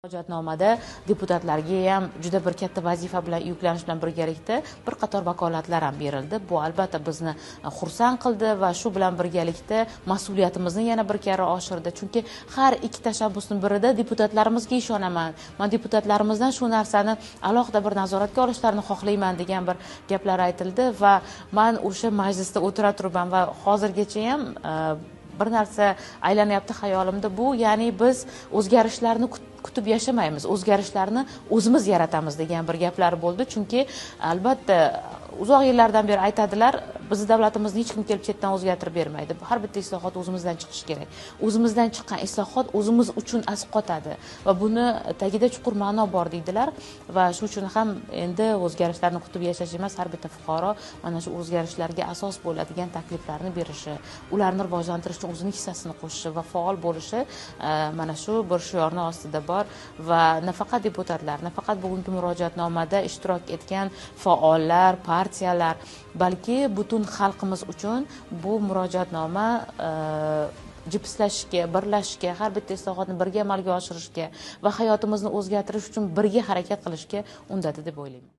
Murojaatnomada deputatlarga ham juda bir katta vazifa bilan yuklanish bilan birgalikda bir qator vakolatlar ham berildi. Bu albatta bizni xursand qildi va shu bilan birgalikda mas'uliyatimizni yana bir karra oshirdi. Chunki har ikki tashabbusning birida deputatlarimizga ishonaman. Men deputatlarimizdan shu narsani alohida bir nazoratga olishlarini xohlayman degan bir gaplar aytildi va men o'sha majlisda o'tira turibman va hozirgacha ham bir narsa aylanyapti xayolimda. Bu ya'ni biz o'zgarishlarni kutib yashamaymiz, o'zgarishlarni o'zimiz yaratamiz degan bir gaplar bo'ldi. Chunki albatta uzoq yillardan beri aytadilar, bizni davlatimizni hech kim kelib chetdan o'zgartirib bermaydi. Har bitta islohot o'zimizdan chiqishi kerak. O'zimizdan chiqqan islohot o'zimiz uchun asqotadi va buni tagida chuqur ma'no bor deydilar va shu uchun ham endi o'zgarishlarni kutib yashash emas, har bitta fuqaro mana shu o'zgarishlarga asos bo'ladigan takliflarni berishi, ularni rivojlantirish uchun o'zining hissasini qo'shishi va faol bo'lishi mana shu bir shiorni ostida bor va nafaqat deputatlar, nafaqat bugungi murojaatnomada ishtirok etgan faollar, partiyalar, balki butun xalqimiz uchun bu murojaatnoma jipslashishga, birlashishga, har bitta islohotni birga amalga oshirishga va hayotimizni o'zgartirish uchun birga harakat qilishga undadi deb o'ylayman.